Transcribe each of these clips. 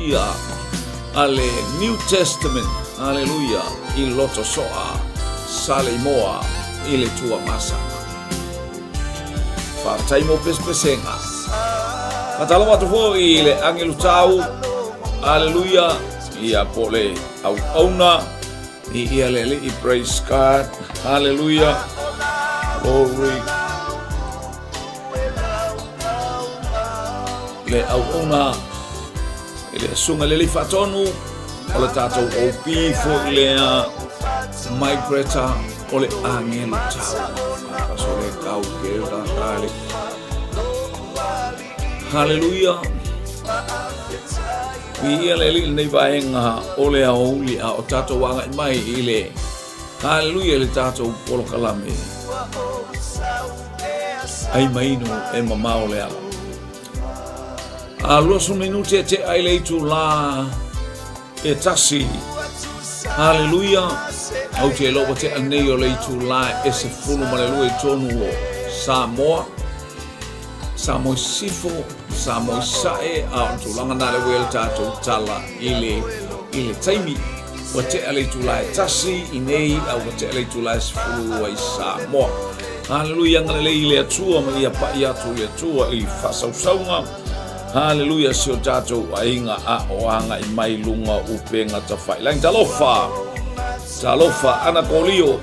Ekalesia a le New Testament, haleluia, i Lotosoa, Saleimoa i le Tuamasaga. Faafetai mo pesepesega. Faatalofa atu foi i le agelu tau, haleluia, ia po le auauna, i ia le alii, praise God, haleluia, glory. Le auauna i le susuga le alii faatonu o le tatou OP foi lea Mike Greta o le agelu tau. Paso le kau ke kakale. Haleluia. Viia le Alii lenei vaega o le aoauli a o tatou agai mai i le Haleluia i le tatou polokalame. Ai mainu e mamao le ala. A 20 minute e tea i le itulā e tasi. Haleluia. Ou te iloa ua tea nei o le itulā e 12 i tonu o Samoa. Samoa i Sisifo, Samoa i Sasae, a o le tulaga na lea ua i ai le tatou tala i le, i le taimi. Ua tea le itulā e tasi i nei, a ua tea le itulā e 12 i Samoa. Haleluia, agalelei i le Atua ma ia pai atu le Atua i faasausauga. Haleluia, si o tatou aiga a o agai mai luga o upega tafailagi. Talofa, talofa, Ana Kolio.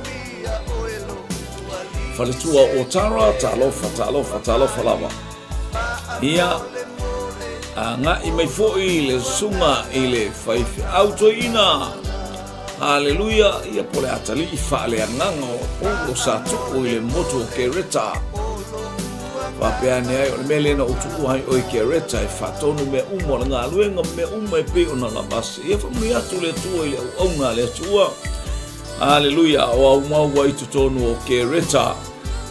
Faletua o Tara, talofa, talofa, talofa lava. Ia, agai mai foi le susuga i le faifeau toeaina. Haleluia, ia po le atalii faaleagaga o Paulo sa tuu i le motu o Kereta. Faapea ane ai, o le mea lea na ou tuua ai oe i Kereta e faatonu mea uma o le galuega ma mea uma e pei ona lavasi. Ia faamanuia atu le Atua i le auauna a le Atua. Haleluia, o aumau ai totonu o Kereta.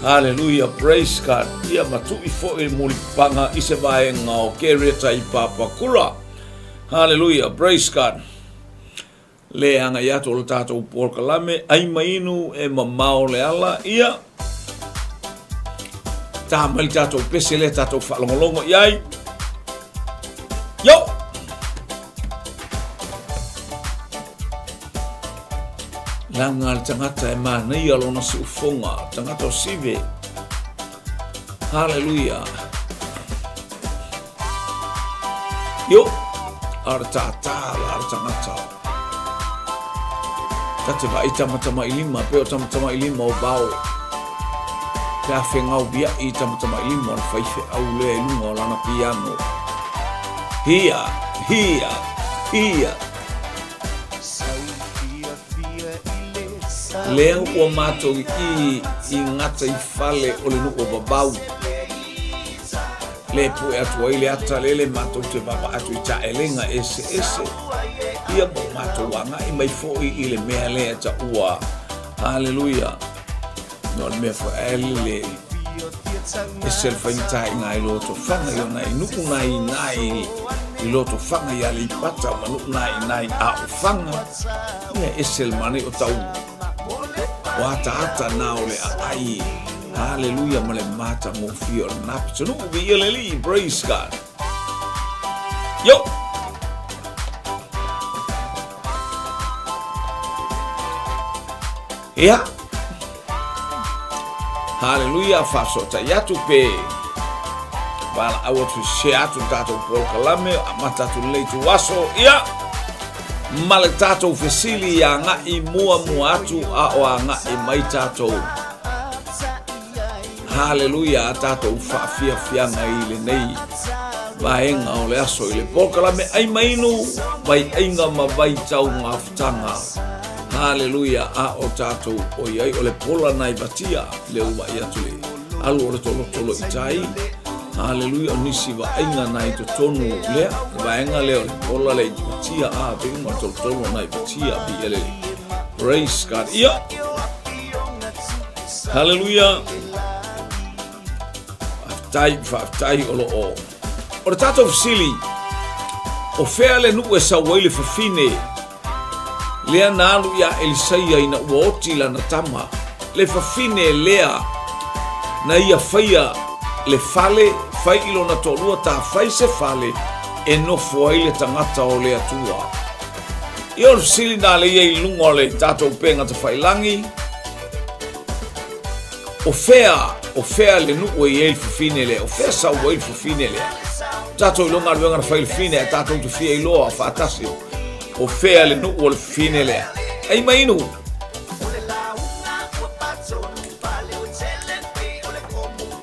Haleluia, praise God. Ia ma tui foi mulipapaga i se vaega o Kereta i Papakura. Haleluia, praise God. Le agai atu o le tatou polokalame, ai ma inu e mamao le ala, ia, tā mai le tatou pese lea tatou faalogologo i ai. Yo! Leaga le tagata e manaia lona siufoga, tagata o sive. Haleluia. Yo, a le tātā la le tagata. Ta te vaai tamatamailima, pe o tamatamailima o vao. Pe a whengau viai i tamatamailima o le faifeau lea i lunga o lana piano. Hia, hia, hia. Lea ua matou i i gataifale o le nuu o Vavau. Le pue atu ai le ata lele matou te vaavaai atu i taelega eseese. Ia ma matou agai mai foi i le mea lea taua. Haleluia. No le mea foi ae le ese le faigata i ngai lotofaga i ona i nuu nai nai i lotofaga i Aleipata ma nuu nai nai Aofaga. Ia ese le manaia o tau o ataata na o le aai. Haleluia ma le matagofie o lena pitonuu. Viia le Alii. Praise God. Yo! Ia. Haleluia, faafesootai atu pe valaau atu share atu le tatou polokalame, amata atu lenei ituaso, ia, ma le tatou fesili agai muamua atu a o agai mai tatou. Haleluia, a tatou faafiafiaga i lenei vaega o le aso i le polokalame ai mainu, vai aiga ma vai tau mafutaga. Haleluia, a o tatou oi ai o le pola nai vatia le ua i atu le alu o le tolotolo i tai. Haleluia, o nisi vaaiga nai totonu lea, le vaega lea o le pola le i vatia a pe uma tolotolo nai vatia bi ele. Praise God. Ia. Haleluia. Faafetai, faafetai o lo o. O le tatou fesili, o fea le nuu e sau ai le fafine lea na alu iā Elisaia ina ua oti lana tama, le fafine lea na ia faia le fale, fai i lona toalua ta fai se fale. e nofo ai le tagata o le Atua. Ia o le fesili na le ia i luga o le tatou upega tafailagi, o fea, o fea le nuu e i ai le fafine lea, o fea sau ai le fafine lea. Tatou iloa galuega na fai le fafine, ae tatou te fia iloa faatasi o fea le nuu o le fafine lea. Ai mai inu.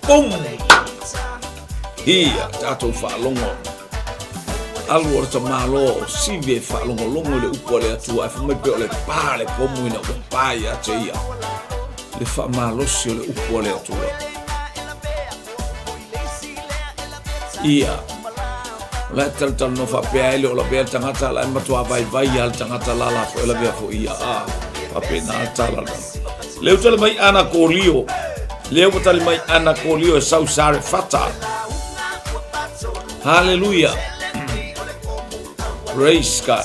Boom! Ia, tatou faalogo. Alu o le tamāloa o Sivi e faalogologo i le upu a le Atua, ae fai mai pea o le pā le pomu ina ua pā ia te ia le faamalosi o le upu a le Atua. Ia, o la e talatalanoa faapea ai le o lavea le tagata, la e matuā vaivai lava le tagata la la foi e lavea foi ia, a, faapena le tala la. Lea ua tali mai Ana Kolio, lea ua tali mai Ana Kolio e sau Sarefata. Haleluia. Praise God.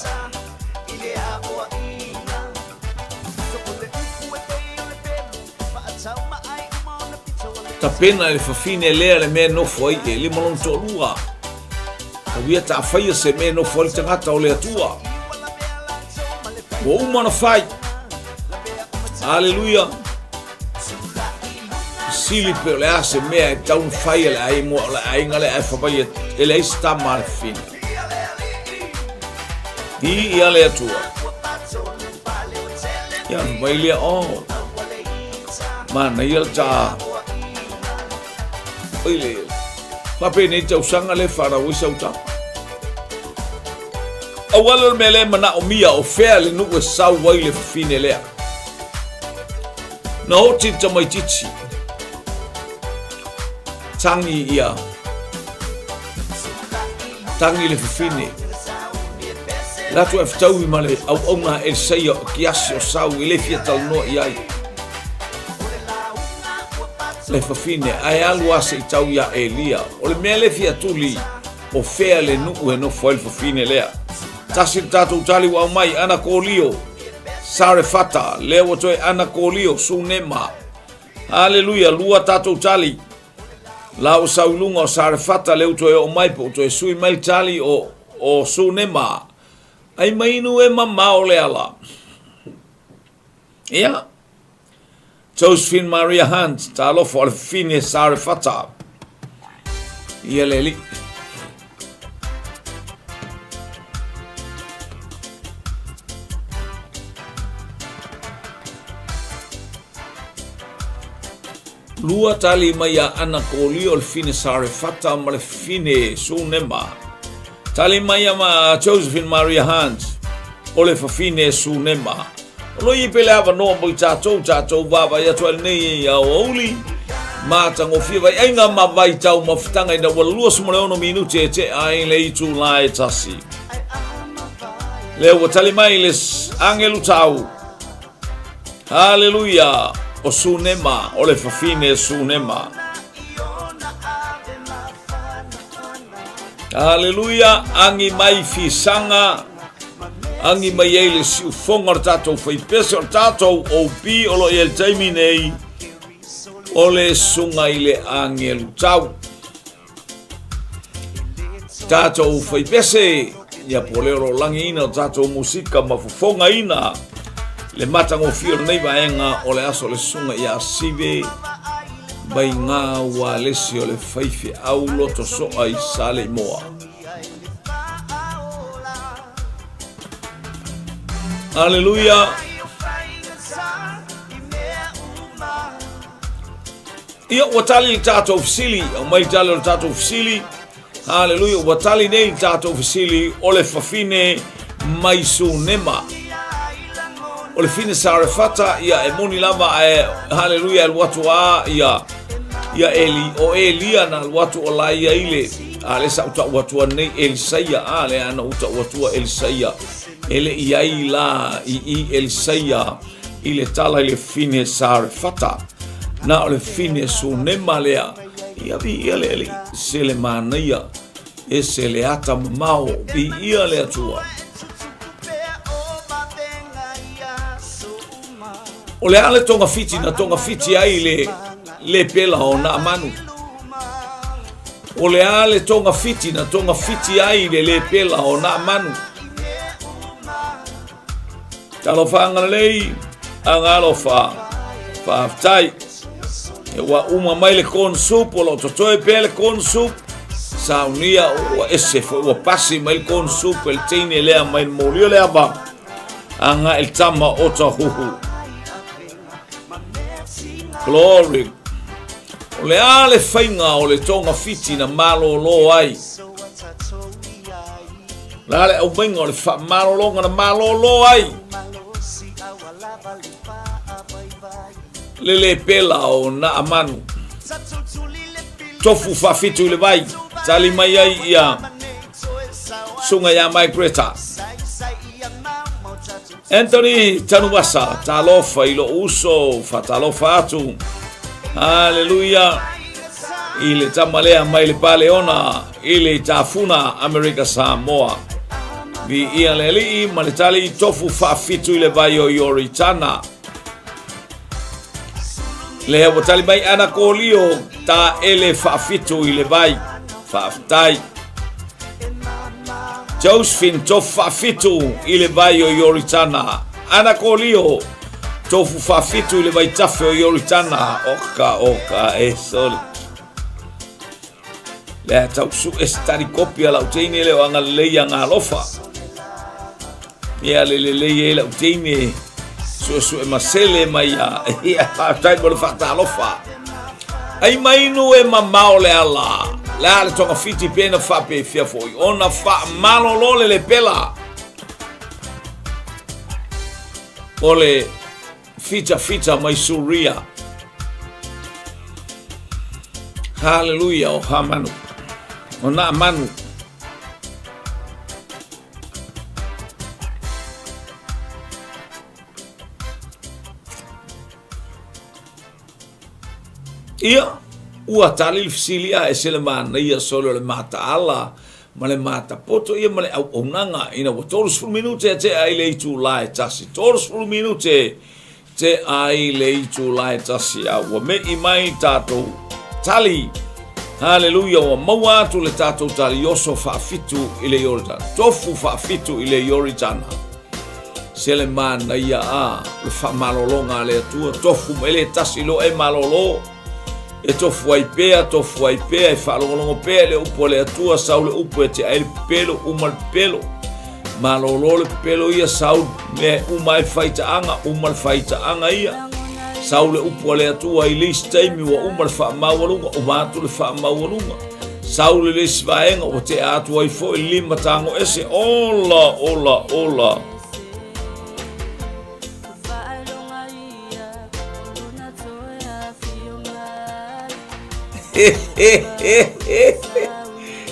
Tapena e le fafine lea le mea e nofo ai e lima lona toalua. Tauia taafaia se mea e nofo ai le tagata o le Atua. Ua uma ona fai. Aleluia. Sili pe o le a se mea e tau fai e le ai mua o le aiga le ae fawai e leai se tama a le fafine. I ia le Atua. Ia fai lea, oh, manaia le ta. Oi le, faapenei tausaga le whanau ai sau tama. Auala o le mea lea e manaomia o fea le nuu e sau ai le fafine lea. Na oti le tamaitiiti. Tangi ia. Tangi le fafine. Le atu e fetaui ma le auauna a Elisaia o Kiasi o sau e le fia talanoa i ai. Le fafine, ae alu a se i tau iā Elia. O le mea le fia tuli, o fea le nuu e nofo ai le fafine lea. Tasi le tatou tali ua aumai, ana Kolio, Sarefata, lea ua toe ana Kolio, Sunema. Haleluia, lua tatou tali. La ua sau i luga o Sarefata, lea ua toe oo mai, po ua toe sui mai le tali o, o Sunema. Ai mai inu e mamao le ala. Ia, Josephine Maria Hunt, talofa o le fafine Sarefata. Ia le alii. Lua tali mai a Ana Kolio o le fine Sarefata ma le fine Sunema. Tali mai a ma Josephine Maria Hunt o le fafine Sunema. O lo i pele avanoa mo i tātou, tātou vaavaai atu ai lenei i aoauli, matagofie vai aiga ma vaitau mafutaga ina ua 26 minute e tea ai le itulā e tasi. Lea ua tali mai le angelu tau. Haleluia! O Sunema, o le fafine Sunema. Haleluia! Agi mai fisaga, agi mai ai le siufoga o le tatou faipese, o le tatou OB o lo o i ai le taimi nei, o le susuga i le agelu tau. Tatou faipese, ia po lea o lo o lagiina o tatou musika ma fofogaina le matagofie o lenei vaega o le aso o le susuga ia Sive mai ngā ualesi o le faifeau loto soa i Saleimoa. Aleluia! Ia, ua tali le tatou fesili, aumai le tali o le tatou fesili. Haleluia, ua tali nei le tatou fesili o le fafine mai Sunema. O le fine Sarefata, ia e moni lava ae haleluia e alu atu a ia ia Eli, o Elia na alu atu o la ia i le a le sa uta atu nei Elisaia a le ana uta atu Elisaia e le i ai la i i Elisaia i le tala i le fine Sarefata na o le fine Sunema lea ia viia le Alii se le manaia e se le ata mamao viia le Atua. O le a le togafiti na togafiti ai le lepela o Naamanu? O le a le togafiti na togafiti ai le lepela o Naamanu? Talofa agalelei, agalofa, faafetai. E ua uma mai le corn soup, o lo o totoe pea le corn soup. Saunia ua ese foi, ua pasi mai le corn soup e le teine lea mai le moli o le ava. Aga i le tama o Tahuhu. Glory. O le a le faiga o le togafiti na malōlō ai? Le a le aumaiga o le faamalologa na malōlō ai? Le lepela o Naamanu. Tofu faafitu i le vai, tali mai ai ia susuga ia Mike Greta. Anthony Tanuvasa, talofa i lou uso, faatalofa atu. Haleluia. I le tama lea mai le Paleona, i le Tafuna, Amerika Samoa. Viia le Alii ma le tali tofu faafitu i le vai o Ioritana. Lea ua tali mai ana kolio ta ele faafitu i le vai. Faafetai. Josephine tofu faafitu i le vai o Ioritana. Ana Kolio tofu faafitu i le vaitafe o Ioritana. Oka, oka, e sole. Lea tau su e stari kopi a lau teine le o agalelei a ngalofa. Ia le lelei e lau teine suesue masele mai ia. Ia, faafetai mo le faatalofa. Ai mainu e mamao le ala. Le a le togafiti pe na faapefea foi. Ona faamalolo le lepela. O le fitafita mai Suria. Haleluia o Hamanu. O Naamanu. Ia, ua tali le fesili a ese le manaia sole o le mataala ma le matapoto ia ma le auaunaga ina ua 30 minute a tea i le itulā e tasi. 30 minute tea i le itulā e tasi a ua me'i mai tatou tali. Haleluia, ua maua atu le tatou tali oso faafitu i le Ioritana. Tofu faafitu i le Ioritana. Se le manaia a le faamalologa a le Atua, tofu mai le tasi loa e malolo. E tofu ai pea, tofu ai pea, e faalogologo pea i le upu a le Atua, sau le upu e tea ai le pepelo, uma le pepelo. Malolo le pepelo ia, sau mea e uma ai le faitaaga, uma le faitaaga ia. Sau le upu a le Atua i le isi taimi ua uma le faamaualuga, uma atu le faamaualuga. Sau le isi vaega ua tea atu ai foi le lima tago ese, ola, ola, ola.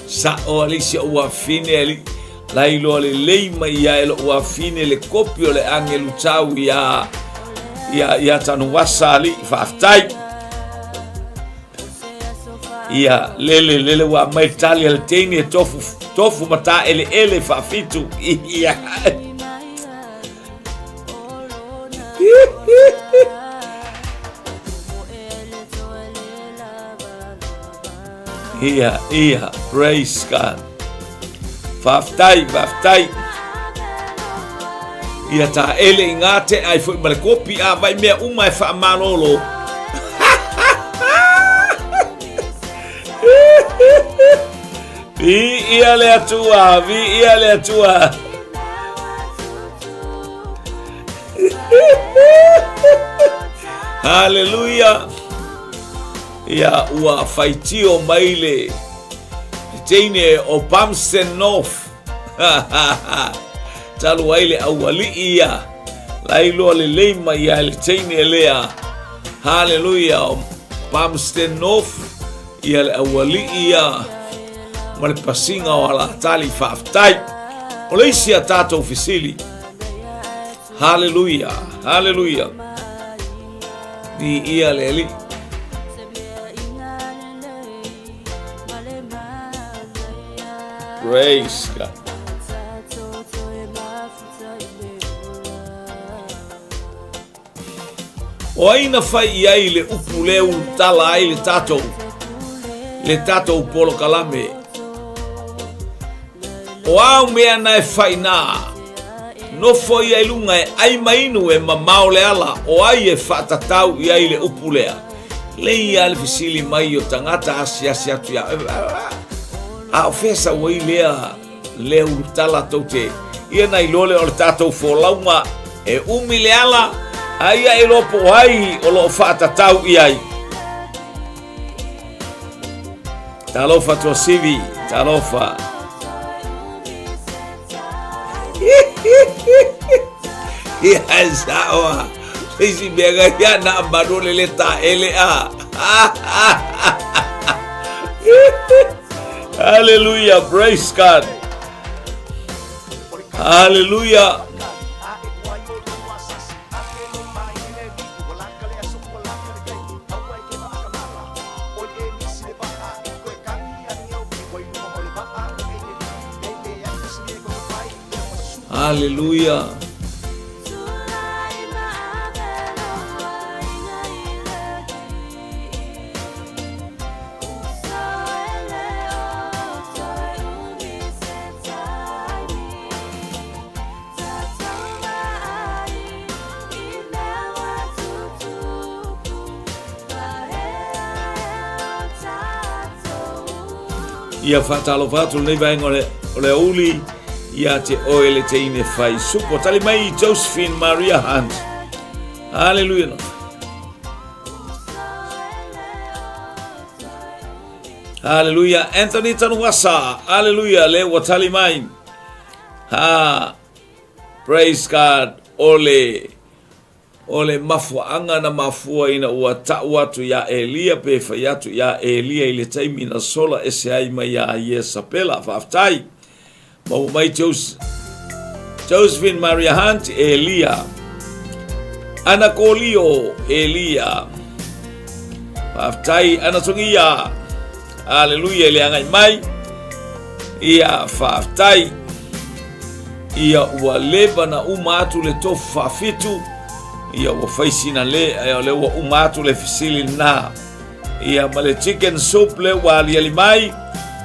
Sa'o alii si o'u afine alii lailoa lelei mai ia e lo'u afine le kopi o le agelu tau iā ia ia Tanuvasa alii faafetai ia lele lele ua aumai le tali a le teine e tofu tofu ma taeleele faafitu ia Ia, ia, praise God. Faafetai, faafetai. Ia taele i ngā te ai foi ma le kopi a vai mea uma e whaamalolo. Viia le Atua, viia le Atua. Haleluia. Ia ua faitio mai le teine o Palmerston North. Talu ai le aualii ia. Lailoa lelei mai ia le teine lea. Haleluia o Palmerston North. Ia le aualii ia ma le pasiga o Alatali faafetai. O le isi a tatou fesili. Haleluia, haleluia. Viia le Alii. Praise God. O ai na fai i ai le upu lea ulutala ai le tatou? Le tatou polokalame. O au mea na e whaina. Nofo ia i luga e ai ma inu e mamao le ala, o ai e whaatatau i ai le upu lea. Le ia le fesili mai o tagata asiasi atu ia. A o fea sau ai lea le ulutala tou te ia na iloa lea o le tatou folauga e umi le ala a ia e iloa po o ai o lo o faatatau i ai. Talofa Tuasivi, talofa. Ia e sa'o a. Se isi mea ka ia na manu le le taele a. Hallelujah, praise God. Hallelujah. Hallelujah. Ia faatalofa atu lenei vaega o le, o le auli ia te oe le teine fai supo. Tali mai Josephine Maria Hunt. Hallelujah. Hallelujah. Anthony Tanuasa. Hallelujah. Le ua tali mai. Ha. Praise God. O le o le mafuaaga na mafua ina ua ta'u atu iā Elia pe fai atu iā Elia i le taimi na sola ese ai mai iā Iesapela. Faafetai. Maua mai Jos Josephine Maria Hunt, Elia. Ana Kolio, Elia. Faafetai Ana Togia. Aleluia i le agai mai. Ia, faafetai. Ia ua leva na uma atu le tofu faafitu. Ia ua fai sina le, ae o le ua uma atu le fesili lena. Ia ma le chicken soup le ua aliali mai.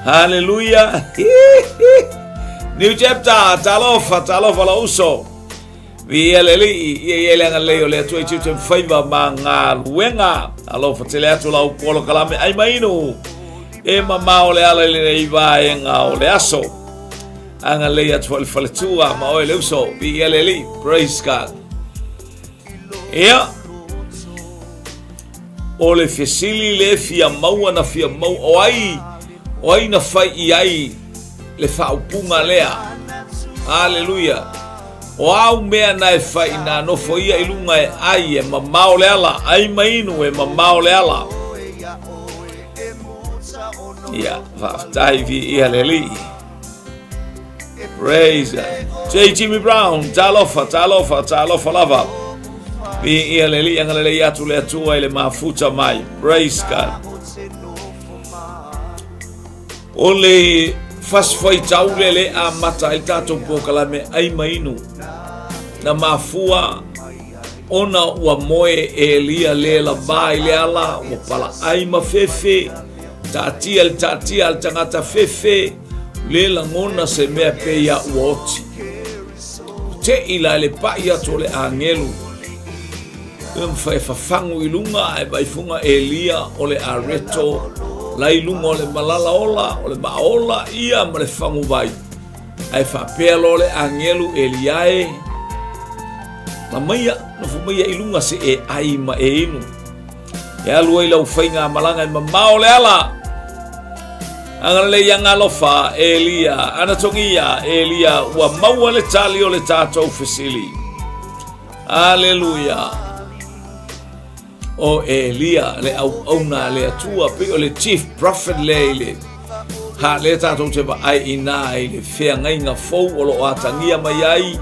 Hallelujah. New chapter, talofa, talofa la uso. Viia le Alii, ia i ai le agalelei o le Atua i tiute ma faiva ma galuega. Alofa tele atu lau polokalame ai ma inu. E mamao le ala i lenei vaega o le aso. Agalelei atu foi le faletua ma oe le uso. Viia le Alii. Praise God. Ia, o le fesili le fia maua na fia maua, o ai, o ai na fai i ai le faaupuga lea. Aleluia. O au mea na e fai na nofo ia i luga e ai e mamao le ala, ai ma inu e mamao le ala. Ia, faafetai viia le Alii. Praise God. J. Jimmy Brown, talofa, talofa, talofa lava. Viia le Alii, agalelei atu le Atua i le mafuta mai. Praise God. O le fasifuaitau lea le amata ai le tatou polokalame ai ma inu na mafua ona ua moe Elia le lava i le ala ua palaai ma fefe taatia le taatia a le tagata fefe le lagona se mea pei a ua oti te'i la i le pa'i atu o le agelu e mafai e fafagu i luga ae vaifuga Elia o le areto la i luga o le malala ola o le maaola ia ma le faguvai ae faapea loa le agelu Elia e la maia nofo maia i luga se e ai ma e inu e alu ai lau faiga malaga e mamao le ala agalelei agalofa Elia anatogia Elia ua maua le tali o le tatou fesili Aleluia. O Elia le auauna a le Atua, pei o le chief prophet lea i le ha lea tatou te vaai i nā i le feagaiga fou o lo o atagia mai ai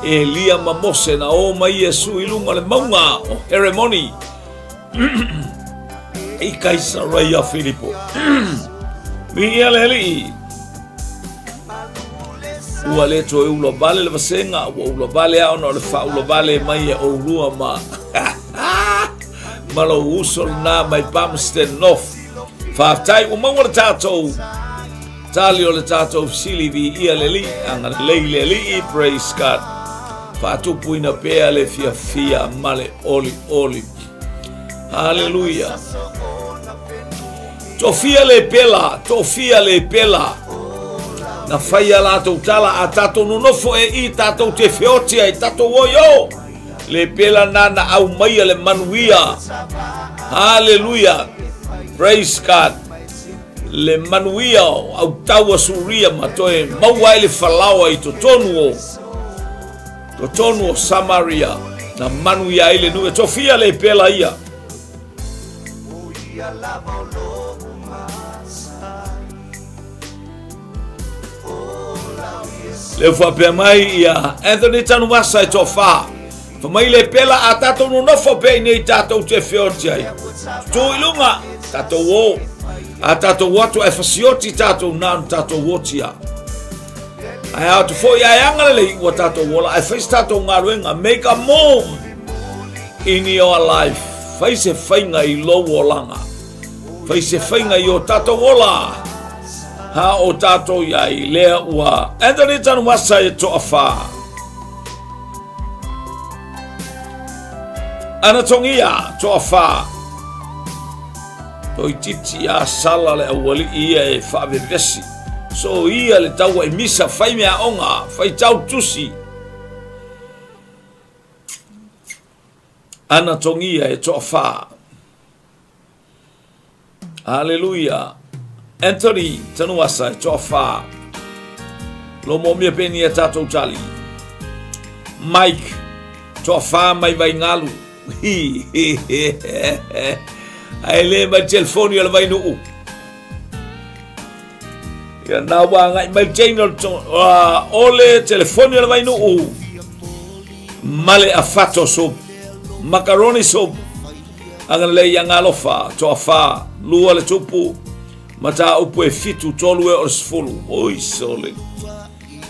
Elia ma Mose na o mai Iesu i luga o le mauga o Heremoni i Kaisaraia Filipo. Viia le Alii. Ua le toe ula vale le vasega, ua ula vale a ona o le faaula vale mai e oulua ma ma lou uso lena mai Palmerston North. Faafetai ua maua le tatou tali o le tatou fesili viia le Alii, agalelei le Alii, praise God. Faatupuina pea le fiafia ma le olioli. Haleluia. Tofia le pela, tofia le pela. Na fai a latou tala a tatou nonofo e i tatou te feoti ai tatou oi o. Le pela na na au maia le manuia. Haleluia. Praise God. Le manuia o au taua Suria ma toe maua ai le falaoa i totonu o totonu o Samaria na manuia ai le nuu e tofia le pela ia. Leu faapea mai ia Anthony Tanuvasa e toafa. Fa mai le pela a tatou nonofo pea i nei tatou te feoti ai. Tu i lunga, tatou o. A tatou o atu e fasioti tatou nā tatou oti a. Ae atu foi ae anga lelei ua tatou ola ae fai se tatou galuega. Make a move in your life. Fai se faiga i lou olaga. Fai se faiga i o tatou ola. Ha o tatou iai lea ua Anthony Tanuvasa e toafa. Anatongia toafa. Toititi a sala le aualii ia e faavevesi. So ia le taua i misa fai meaaoga, faitau tusi. Anatongia e toafa. Haleluia. Anthony Tanuasa e toafa. Lo moomia pe ni a tatou tali. Mike toafa mai Vaingalu. Ae le mai telefoni o le Vainuu. Ia na ua agai mai le teina o le telefoni o le Vainuu. Male afato soup. Macaroni soup. Agalelei ia Galofa, toafa, lua le tupu, mataupu e fitu, tolu e o le sefulu. Oi sole,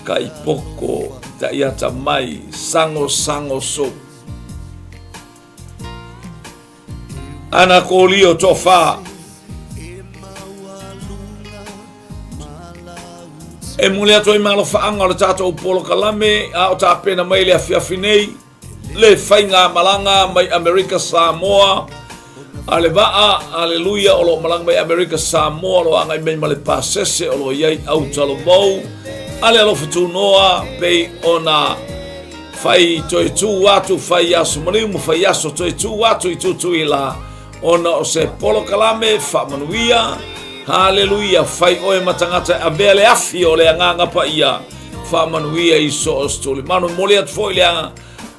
kaipoko, taiata mai, sango sango soup. Ana kolio toafa. E momoli atu ai malofaaga o le tatou polokalame a o tapena mai le afiafi nei. Le faigamalaga mai Amerika Samoa a le vaa, aleluia, o lo o malaga mai Amerika Samoa, o lo o agai mai ma le pasese o lo o i ai Autalavou, a le alofa tunoa, pei ona fai toe tu atu, fai aso maliu ma fai aso toe tu atu i Tutuila, ona o se polokalame faamanuia. Haleluia, fai oe ma tagata e avea le afi o le agaga paia, faamanuia i so o se tulimanu. Momoli atu foi le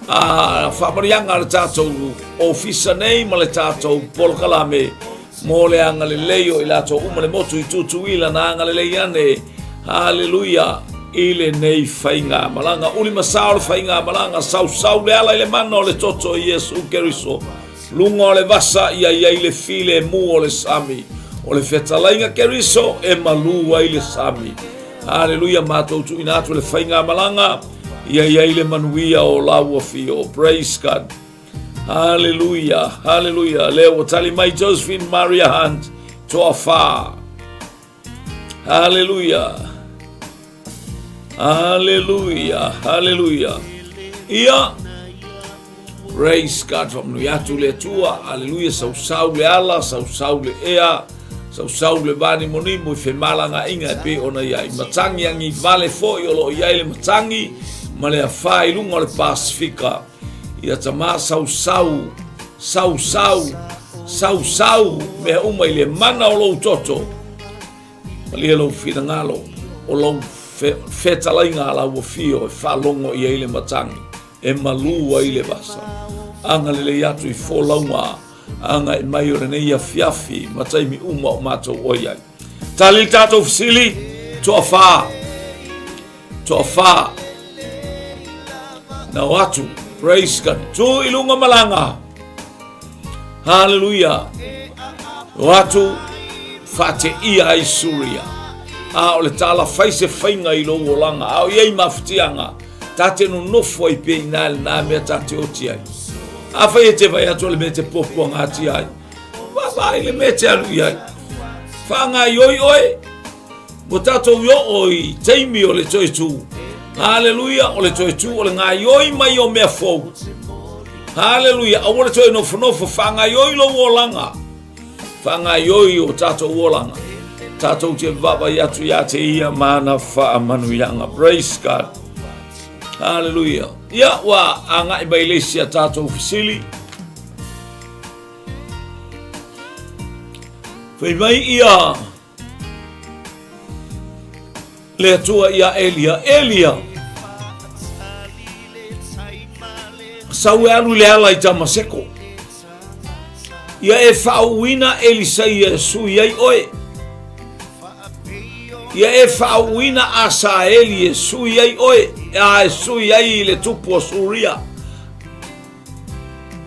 a faamanuiaga a le tatou ofisa nei ma le tatou polokalame mo le agalelei o i latou uma le motu i Tutuila na agalelei ane. Haleluia i lenei faigamalaga. Uli ma sao le faigamalaga, sausau le ala i le mana o le toto i Iesu Keriso. Luga o le vasa ia i ai le filemu o le sami. O le fetalaiga Keriso e malū ai le sami. Haleluia, matou tuuina atu le faigamalaga ia i ai le manuia o laua fio. Praise God. Haleluia, haleluia. Lea ua tali mai Josephine Maria Hunt, toafa. Haleluia. Haleluia, haleluia. Ia, praise God, faamanuia atu le Atua. Haleluia, sausau le ala, sausau le ea, sausau le vanimonimo i femalagaaiga e pei ona i ai. Matangi agi vale foi o lo o i ai le matangi ma le afā i luga o le Pasifika. Ia tamā sausau, sausau, sausau mea uma i le mana o lou toto. Malie lou finagalo o lou fetalaiga a lau afio e faalogo i ai le matangi, e malū ai le vasa. Agalelei atu i folauga agai mai o lenei afiafi ma taimi uma o matou oi ai. Tali le tatou fesili, toafa, toafa. Na o atu, praise God, tu i lunga malaga. Hallelujah. O atu, faateia ai Suria. A o le tala fai se faiga i lou olaga, a o i ai mafatiaga, ta te nonofo ai pea i nā le nā mea ta te oti ai. A fai e te vai atu o le mea te puapuaga ati ai, vaavaai le mea te alu i ai. Faagaioi oe, ua tatou i oo i taimi o le toe tū. Haleluia, o le toe tū o le gaioi mai o mea fou. Haleluia, aua le toe nofonofo, faagaioi lou olaga. Faagaioi o tatou olaga. Tatou te vaavaai atu ia te ia ma ana faamanuiaga. Praise God. Haleluia. Ia, ua agai mai le isi a tatou fesili. Fai mai ia le Atua ia Elia, Elia, sau e alu i le ala i Tamaseko. Ia e faauuina Elisaia e sui ai oe. Ia e faauuina Asaeli e sui ai oe, a e sui ai i le tupu o Suria.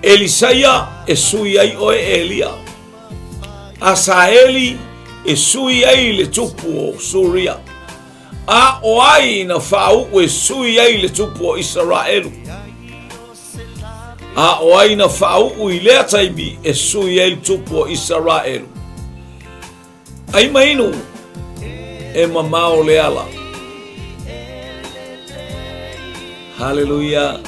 Elisaia e sui ai oe Elia. Asaeli e sui ai le tupu o Suria. A o ai na faauu e sui ai le tupu o Isaraelu? A o ai na faauu i lea taimi e sui ai le tupu o Isaraelu? Ai mainu e mamao le ala. Haleluia.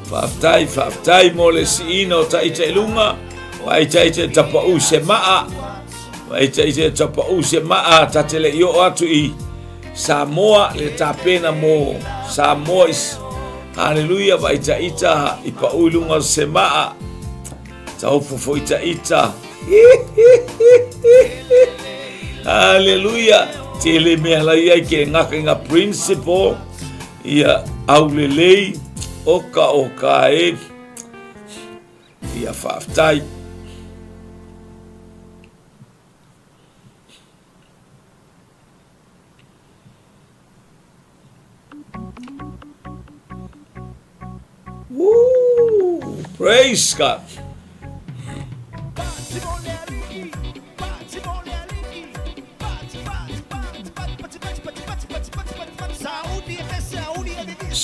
Faafetai, faafetai mo le siina o taita i luga, faitaita i tapau se maa, faitaita i tapau se maa, ta te le i oo atu i Samoa, le tapena mo Samoa is, haleluia, faitaita i pau i luga o se maa, taofo foi taita, haleluia, tele mea lai ai ke ngaka i ngā principle, Ia aulelei oka o ka e. Ia faafetai. Woo! Praise God.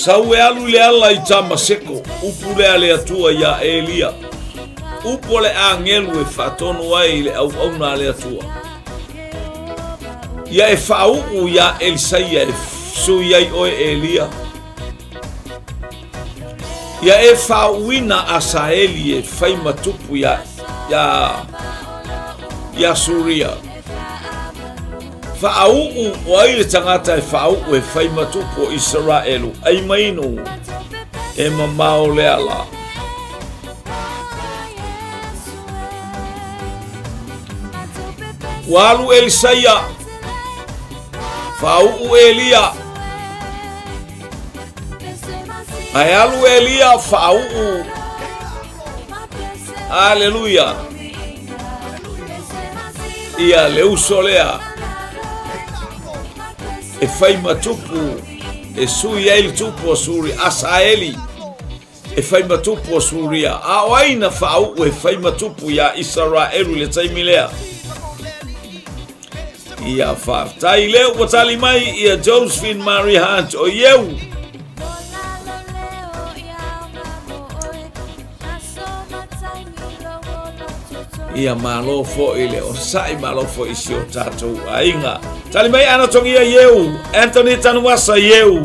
Sau e alu i le ala i Tamaseko, upu lea a le Atua iā Elia. Upu a le agelu e faatonu ai i le auauna a le Atua. Ia e faauu iā Elisaia e sui ai oe Elia. Ia e faauuina Asaeli e fai ma tupu iā, iā, iā Suria. Faauu o ai le tagata e faauu e fai ma tupu o Isaraelu, ai mainu e mamao le ala. Ua alu Elisaia, faauu Elia, Ae alu Elia faauu. Aleluia. Ia le uso lea e fai ma tupu e sui ai le tupu o Suri Asaeli e fai ma tupu o Suria a o ai na faauu e fai ma tupu iā Isaraelu i le taimi lea Ia faafetai lea ua tali mai ia Josephine Marie Hunt o ieu. Ia malo foi le onosai, malo foi i si o tatou aiga. Tali mai Ana Tongia ieu, Anthony Tanuasa ieu.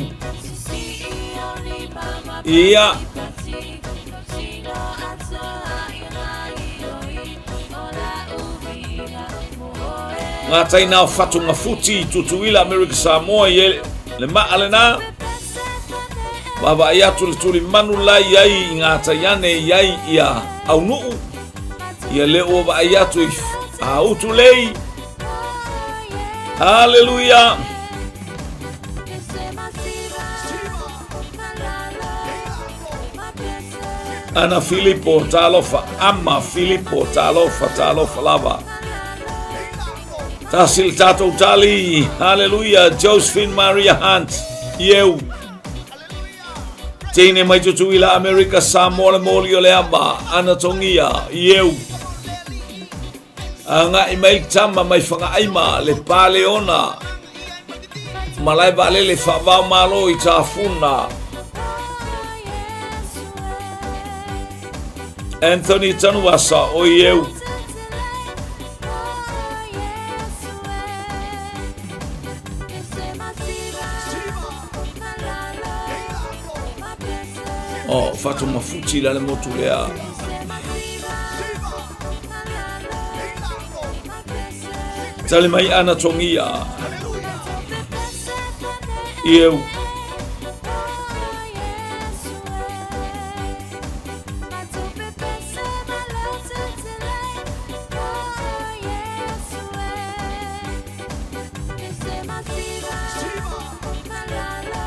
Ia Ngā taina o Whatungafuti i Tutuila, Amerika Samoa i e le maa lena. Vaavaai atu le tulimanu la i ai i ngā taiane i ai ia aunuu. Ia le ua vaai atu i a utu lei. Hallelujah. Ana Filipo, talofa. Ama Filipo, talofa, talofa lava. Tasi le tatou tali. Haleluia. Josephine Maria Hunt. Ieu. Teine mai Tutuila, Amerika, Samoa le moli o le ama. Ana Tongia. Ieu. Agai mai le tama mai Fagaaima, le Paleona, malae vaalele faava-o-Malo i Tafuna. Anthony Tanuvasa o Ieu. Oh, whatu mafuti la le motu lea. Tali mai ana tongia. Ieu.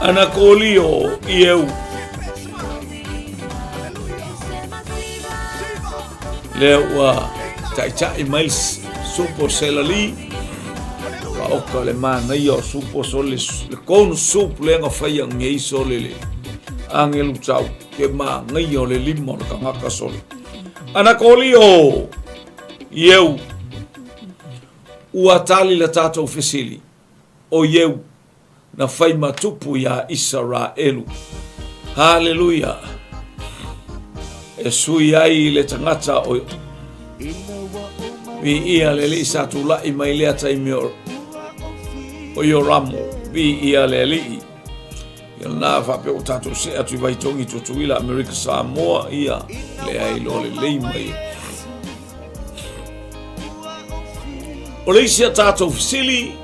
Ana kolio ieu. Lea ua taʻitaʻi mai supo selali paoka le manaia o supo sole le konu supu lea na faia ngei sole le angelu tau ke manaia o le lima o le kangaka sole ana kolio ieu ua tali la tatou fesili o ieu na fai ma tupu iā Isaraelu. Haleluia! E sui ai le tagata o Viia le Alii sa tula'i mai lea taimi o Ioramo. Viia le Alii. Ia lena faapea ua tatou see atu i Vaitogi, Tutuila, Amerika, Samoa, ia leai loa lelei mai. O le isi a tatou fesili,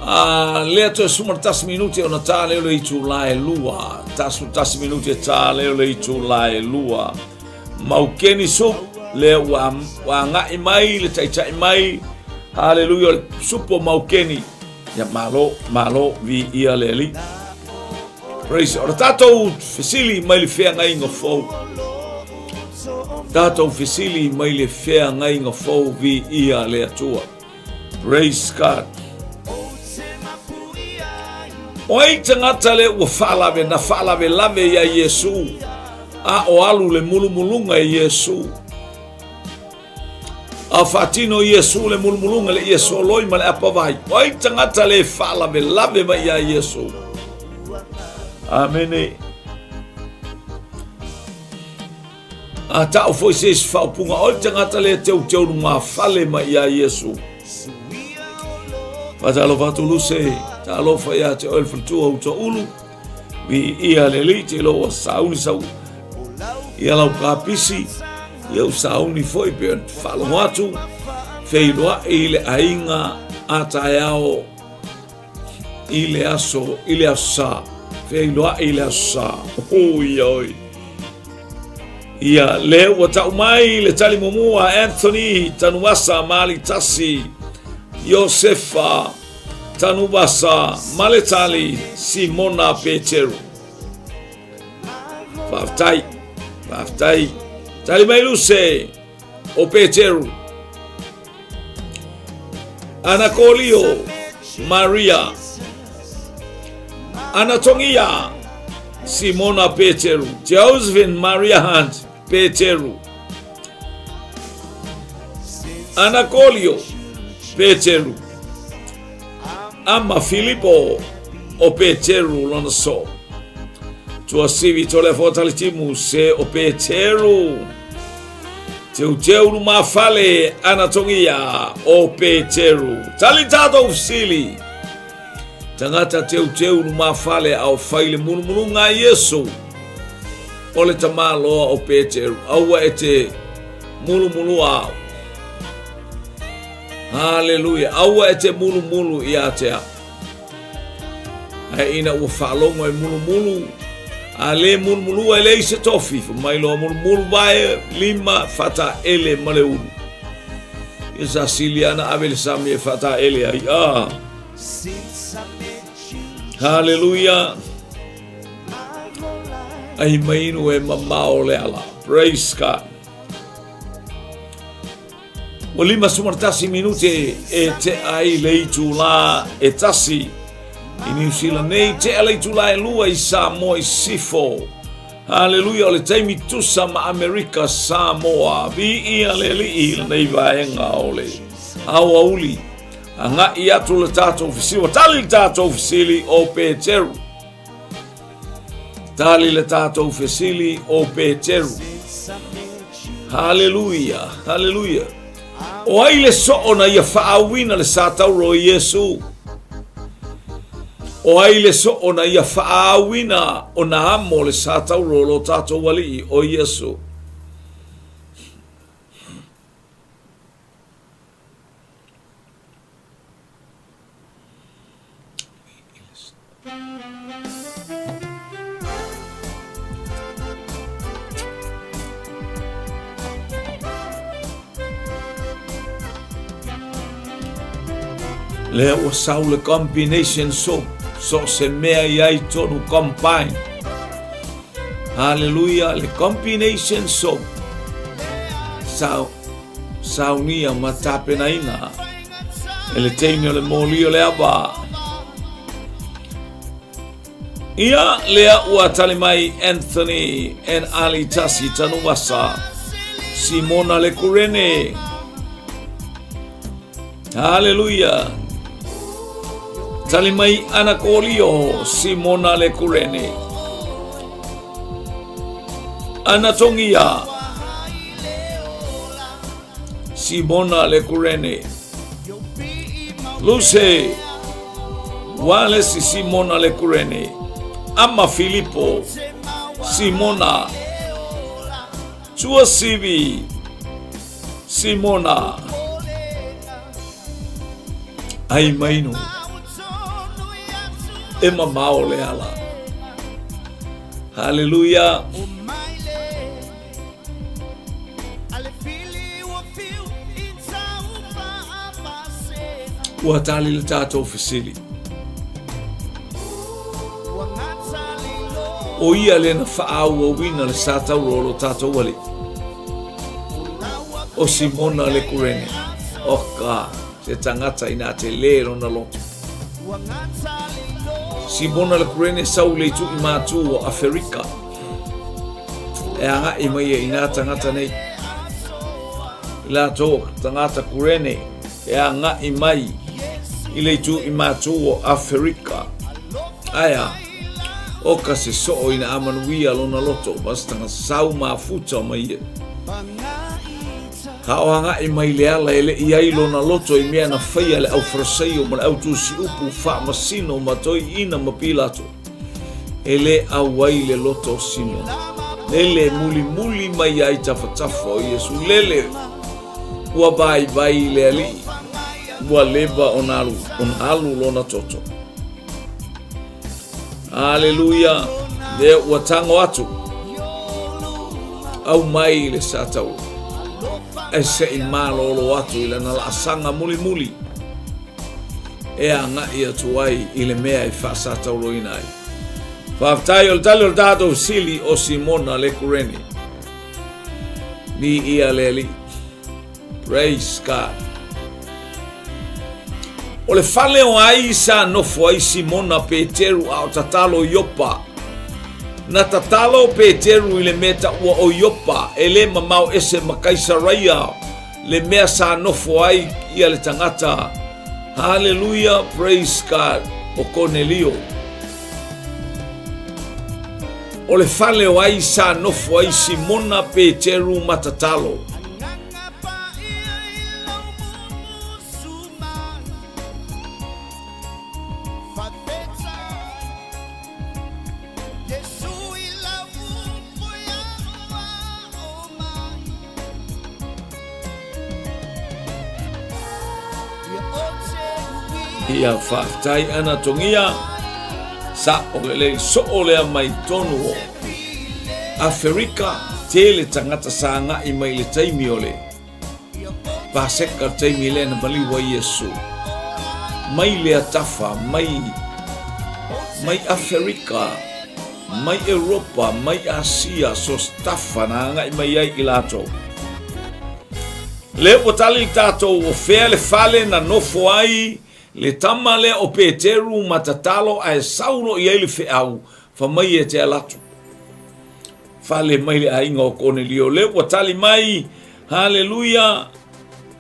A lea toe 11 minute ona tā lea o le itulā e lua. 11 minute tā lea o le itulā e lua. Maukeni sup, lea ua, ua agai mai le taita'i mai. Haleluia, o le supo maukeni. Ia malo, malo, viia le Alii. Praise. O le tatou fesili mai le feagaiga fou. Tatou fesili mai le feagaiga fou, viia le Atua. Praise God. O ai tagata le ua faalave na faalavelave iā Iesu, a o alu le mulumuluga e Iesu. A faatino Iesu le mulumuluga le Iesu loi ma le apavai. O ai tagata le faalavelave mai iā Iesu. Amene. A ta'u foi se isi faaupuga, o le tagata lea teuteu lumafale mai iā Iesu. Faatalofa atu Luse, talofa ia te oe le faletua uta ulu, viia le Alii te iloa ua sauni sau ia lau kapisi, ia u sauni foi pe faalogo atu, feiloai le aiga a taeao i le aso, i le aso Sa, feiloai i le aso Sa. Oi oi. Ia, le ua tau mai le tali muamua Anthony Tanuasa Malitasi, Iosefa Tanuvasa Maletali, Simona Peteru. Faafetai, faafetai. Tali mai Luse o Peteru. Anakolio Maria Anatongia Simona Peteru Josephine Maria Hunt Peteru Anakolio Peteru Ama Filipo o Peteru lona so Tuasivi Toleafoa Talitimu se o Peteru Teuteu lumafale Anatongia o Peteru. Tali tatou fesili. Tagata teuteu lumafale a o fai le mulumuluga a Iesu. O le tamaloa o Peteru. Aua e te mulumulua au. Haleluia. Aua e te mulumulu ia te au. Ae ina ua faalogo e mulumulu, a lē mulumulua e leai se tofi, fai mai loa mulumulu vae lima faataele ma le ulu. Ia sa sili ana ave le sami e faataele ai. Ah. Haleluia. Ai mainu e mamao le ala. Praise God. Ua 51 minute e tea ai le itulā e tasi i Niu Sila nei, tea le itulā e lua i Samoa i Sifo. Haleluia, o le taimi tusa ma Amerika Samoa. Viia le Alii i lenei vaega o le. Aoauli, agai atu le tatou fesili, ua tali le tatou fesili o Peteru. Tali le tatou fesili o Peteru. Haleluia, haleluia. O ai le soo na ia faaauina le sa tauro o Iesu? O ai le soo na ia faaauina o na amo le sa tauro o lo tatou alii o Iesu? Lea ua sau le combination soap, so se mea i ai tonu combine. Hallelujah, le combination soap. Sau, saunia ma tapenaina e le teine o le moli o le ava. Ia lea ua tali mai Anthony and Ali Tasi Tanuvasa, Simona le Kurene. Hallelujah. Tali mai Anakolio, Simona le Kurene. Anatongia, Simona le Kurene. Luce, Wallace Simona le Kurene. Ama Filipo, Simona. Tuasivi, Simona. Ai mainu. E mamao le ala. Hallelujah. Ua tali le tatou fesili. O ia le na faaauauina le sa tauro o lo tatou alii. O Simona le Kurene. O ka, se tagata ina te lē lona loto. Simona le Kurene sau le itu i mātū o Aferika. E agai mai e inā tangata nei. I latou tagata Kurene e agai mai i le itu i mātū o Aferika. Aia, o ka se soo ina amanuia lona loto, ma se tagata sau mafuta mai ia. A o agai mai le ala e le i ai lona loto i mea na faia le au Farasaio ma le au tusi upu faamasino ma toeaiina ma Pilato. E le auai le loto o Simona. Lele mulimuli mai ai tafatafa o Iesu. Lele ua vaivai le alii. Ua leva ona alu, ona alu lona toto. Aleluia. Lea ua tango atu. Au mai le satau. E se i malolo atu i lana laasaga mulimuli. E agai atu ai i le mea e faasatauroina ai. Faafetai o le tali o le tatou fesili o Simona le Kurene. Ni ia le alii. Praise God. O le fale o ai sa nofo ai Simona Peteru a o tatalo Iopa. Na tatalo Peteru i le mea taua o Iopa e le mamao ese ma Kaisaraia le mea sa nofo ai ia le tagata. Hallelujah, praise God, o Konelio. O le fale o ai sa nofo ai Simona Peteru ma tatalo. Ia faafetai ana tongia sa o le lei soo lea mai tonu o Aferika tele tagata sa agai mai le taimi o le Paseka le taimi lea na maliu ai Iesu mai lea tafa mai mai Aferika mai Europa mai Asia so se tafa na agai mai ai i latou lea ua tali le tatou o fea le fale na nofo ai le tama lea o Peteru ma tatalo ae sau loa i ai le feau fai mai e te alu atu fale mai le aiga o Konelio lea ua tali mai haleluia.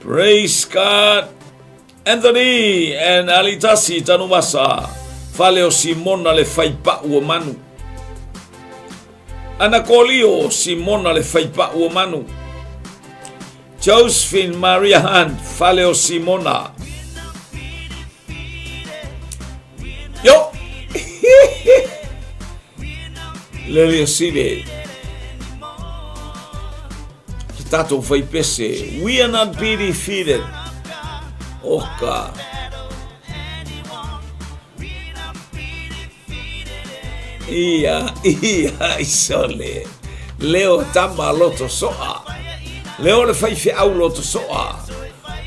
Praise God. Anthony and Alitasi Tanumasa, fale o Simona le faipa'u o manu. Anakolio Simona le faipa'u o manu. Josephine Maria Hunt, fale o Simona. Yo! Lele Sile. Te tātou whai pese. We are not be defeated. Oka. Ia, ia, isole. Leo tama loto soa. Leo le whai whiau loto soa.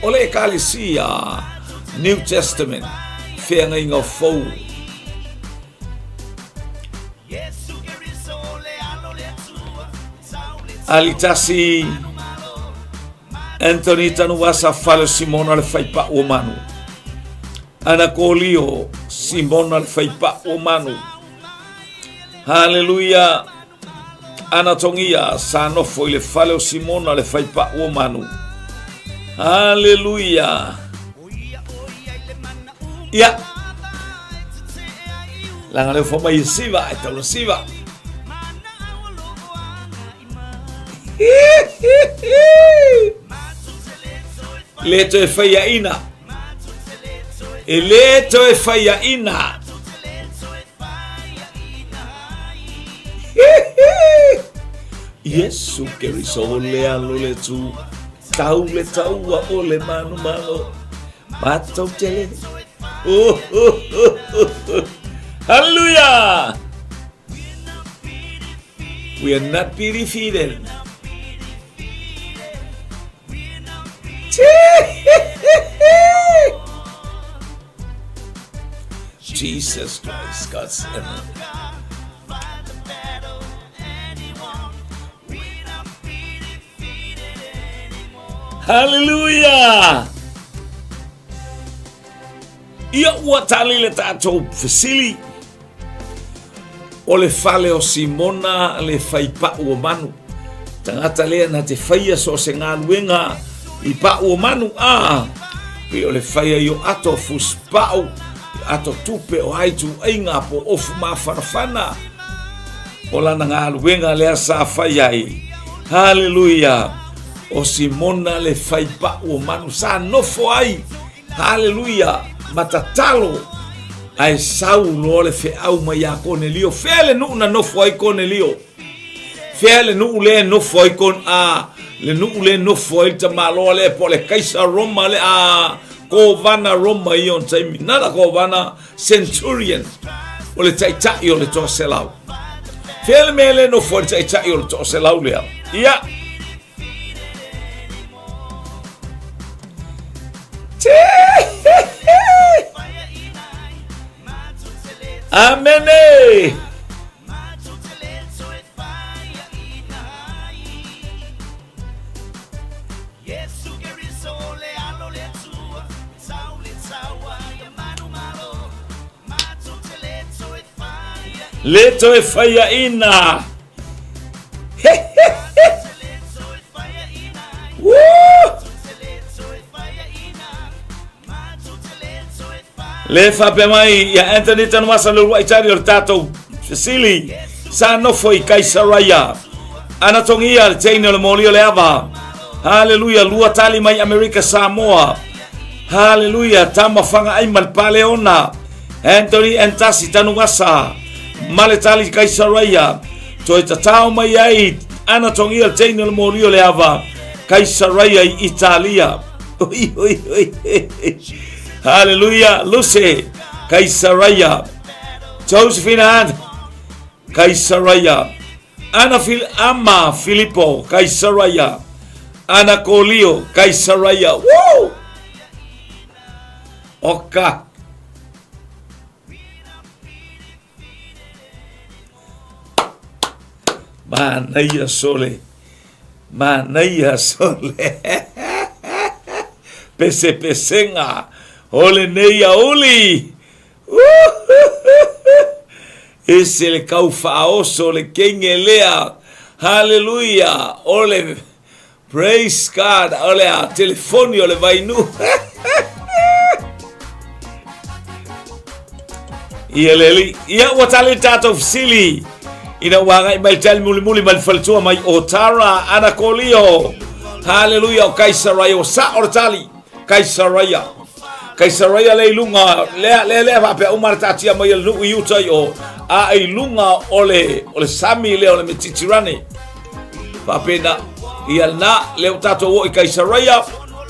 O le ekalisia New Testament. Wheangainga fou. Alitasi Anthony Tanuasa Fale Simona le Faipa'u o Manu. Anakolio Simona le Faipa'u o Manu. Haleluia. Anatongia sa nofo i le fale o Simona le Faipa'u o Manu. Haleluia. Ia. Langa leo foma i siva, e taula siva. Le toe whaiaina. E le toe whaiaina. Yesu Keriso le alo le tu. Tau le taua o le manumalo. Matou tele. Oh, oh, oh, oh. Hallelujah! We are not be defeated. Jesus Christ, God's Hallelujah! Ia ua tali le tatou fesili o le fale o Simona le faipa'u o manu. Tagata lea na te faia so o se galuega i pa'u o manu a pei o le faia i o ato fusipa'u, ato tupe o ai tuaiga po ofu mafanafana. O lana galuega lea sa fai ai. Haleluia! O Simona le faipa'u o manu sa nofo ai. Haleluia! Ma tatalo ae sau loa le feau mai ia Konelio. Fea le nuu na nofo ai Konelio? Fea le nuu lea e nofo ai Kon a le nuu lea e nofo ai le tamaloa lea po o le Kaisa Roma le a Kovana Roma i ona taimi. Nana Kovana Centurion o le taitai o le toaselau. Fea le mea le nofo ai le taitai o le toaselau lea? Ia. Amene! Le toe faiaina. Le faapea mai ia Anthony Tanumasa le uluai tali o le tatou fesili sa nofo i Kaisaraia. Ana togia le teine o le moli o le ava. Haleluia, lua tali mai Amerika Samoa. Haleluia, tama whangaai ma le paleona. Anthony Antasi Tanugasa, ma le tali Kaisaraia. Toe tatao mai ai ana togia le teine o le moli o le ava. Kaisaraia i Italia. Oi, oi, oi. Haleluia, Lucy, Kaisaraia. Josephine Hunt, Kaisaraia. Ana Fil Ama Filipo, Kaisaraia. Ana Kolio, Kaisaraia. Woo! Oka. Manaia sole. Manaia sole. Pesepesega o lenei auli. Ese le kau faaoso le kenge lea. Haleluia. O le. Praise God, o le a telefoni o le vainu. Ia le alii. Ia ua tali le tatou fesili. Ina ua agai mai le tali mulimuli mai le faletua mai o Tara Anakolio. Haleluia o Kaisaraia o sa o le tali. Kaisaraia. Kaisaraia le i luga, lea, lea, lea faapea uma le taatia mai e le nuu i uta i o, a i luga o le, o le sami lea o le Metitirane. Faapena, ia na, lea ua tatou o i Kaisaraia,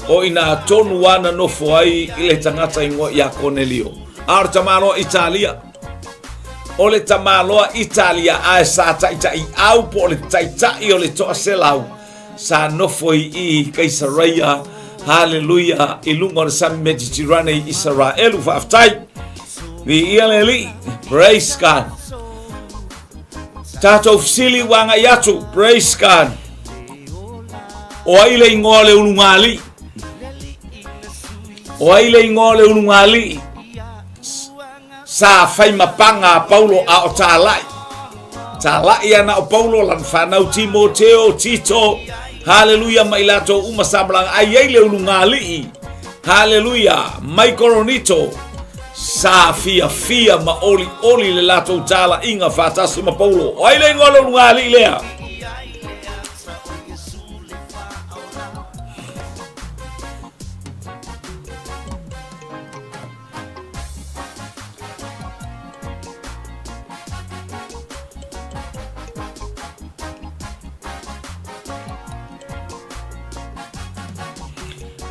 o ina tonu ana nofo ai i le tagata ingoa ia Konelio. A o le tamaloa Italia. O le tamaloa Italia ae sa taitai au po o le taitai o le toaselau sa nofo i i Kaisaraia, haleluia, i luga o le sami Mediterane i Isaraelu. Faafetai. Viia le Alii. Praise God. Tatou fesili ua agai atu. Praise God. O ai le ingoa o le ulugalii? O ai le ingoa o le ulugalii? Sa fai ma paga a Paulo a o tāla'i. Tāla'i ana o Paulo, lana whanau Timoteo, Tito, haleluia ma i latou uma sa malaga ai ai le ulugalii, haleluia, mai Koronito, sa fiafia ma olioli le latou tāla'iga faatasi ma Paulo. O ai le ingoa o le ulugalii lea?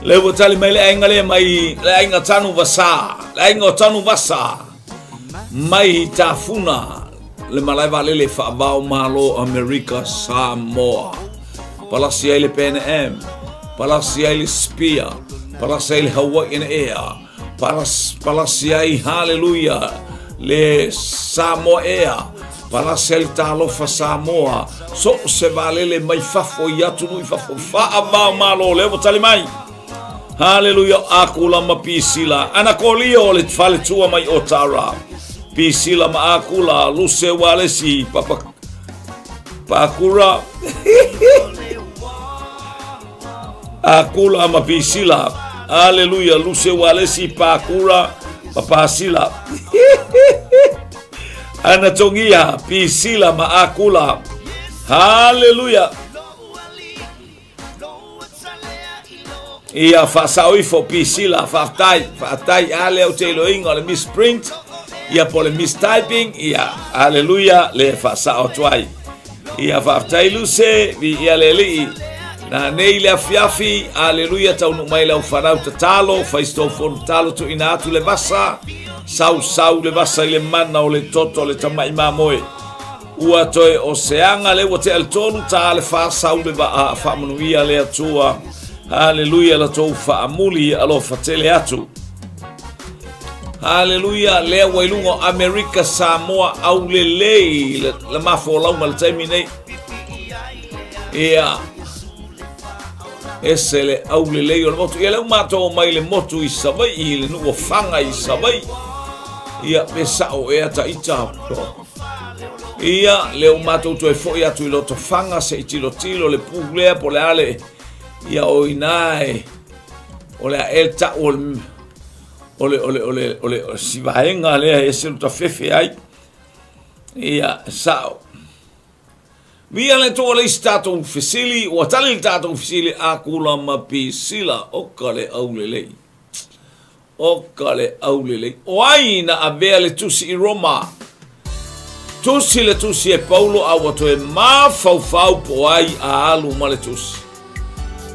Le ua tali mai le aiga lea mai le aiga Tanu Vasa, le aiga o Tanu Vasa mai Tafuna le malae vaalele faavao Malo Amerika Samoa. Palasi ai le Pan Am, palasi ai le Spear, palasi ai le Hawaiian Air, palas, palasi ai, haleluia, le Samoa Air, palasi ai le Talofa Samoa, so o se vaalele mai fafo i atunuu i fafo, faavao Malo, lea ua tali mai. Haleluia, Akula ma Pisila, Anakolio o le faletua mai o Tara. Pisila ma Akula, Luse Walesi, Papa Pakura. Akula ma Pisila. Aleluia, Luse Walesi, Pakura, Papasila. Anatongia, Pisila ma Akula. Haleluia. Ia faasao ifo Pisila, faafetai, faafetai. A lea ou te iloiga o le misprint, ia po o le mistyping, ia, haleluia, le faasao atu ai. Ia faafetai Luse, viia le Alii. Na nei le afiafi, haleluia, taunuu mai lau fanau tatalo, faistofono tatalo tuuina atu le vasa, sau sau le vasa i le mana o le toto o le tamai mamoe. Ua toe o se aga le ua tea le tolu ta le fa sau le vaa faamanuia le Atua. Haleluia la tou faamuli alofa tele atu. Haleluia lea ua i luga o Amerika Samoa aulelei le, le mafolauga le taimi nei. Ia ese le aulelei o le motu. Ia lea ua matou mai le motu i Savaii, le nuu o Faga i Savaii. Ia pe sao ea ta ita. Ia, lea ua matou toe foi atu i Lotofaga se i tilotilo le pu lea po o le a le, ia o i ina e, o le a ea le tau o le, o le, o le, o le, o le, o si vaega lea e ese lo tafefe ai. Ia, sao. Via le toa le isi tatou fesili, ua tali le tatou fesili Akula ma Pisila, oka le aulelei. Oka le aulelei. O ai na avea le tusi i Roma? Tusi le tusi e Paulo a ua toe mafaufau po ai a alu ma le tusi.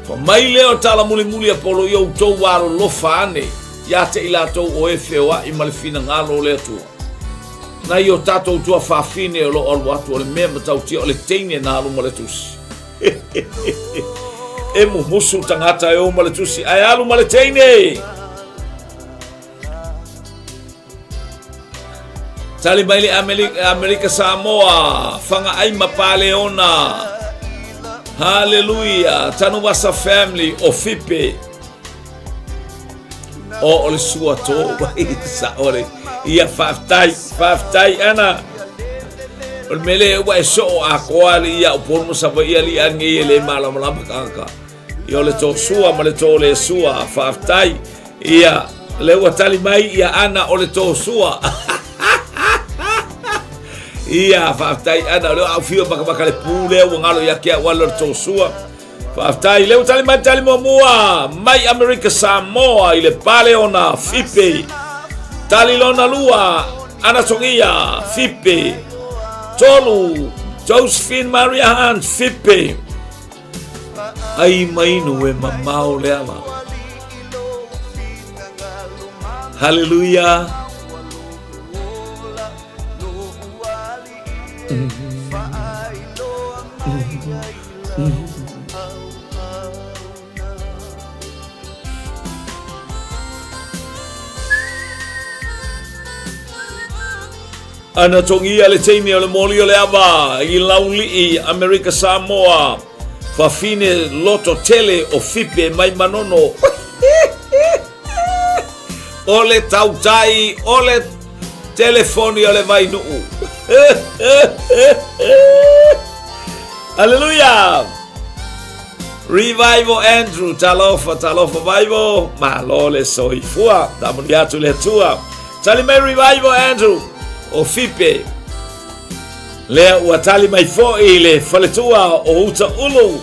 Fa mai lea o tala mulimuli a Paulo i outou alolofa ane ia te i latou o e feoai ma le finagalo o le Atua. Nai o tatou tuafafine o lo o alu atu o le mea matautia o le teine na alu ma le tusi. E mumusu tagata e o ma le tusi ae alu ma le teine. Tali mai le Amerika, Amerika Samoa, Fagaai ma Paleona. Hallelujah. Tanuvasa family o Fipe. O o le sua tō mai sa o le ia faafetai, faafetai ana. O le mele ua e soo a koa le ia o ponu sa ia li ange ia le malamalama kaka. Ia o le tōsua ma le tōlēsua, faafetai. Ia, lea ua tali mai ia Ana o le tōsua. Ia, faafetai Ana, o lea au fio makamaka le pū lea ua galo ia ke au ala o le tōsua. Faafetai, lea ua tali mai tali muamua mai Amerika Samoa i le pale ona Fipe. Tali lona lua, Ana Togia, Fipe. Tolu, Josephine Maria Hans, Fipe. Ai mai nu e mamao le ala. Hallelujah. Ana togia le teimi o le moli o le ava i Laulii, Amerika Samoa, fafine loto tele o Fipe mai Manono. O le tautai, o le telefoni o le Vainuu. Hallelujah! Revival Andrew, talofa, talofa Vaivo, malo le soifua, tamuli atu le Atua. Tali mai Revival Andrew, o Fipe. Lea ua tali mai foi le faletua o Uta Ulu.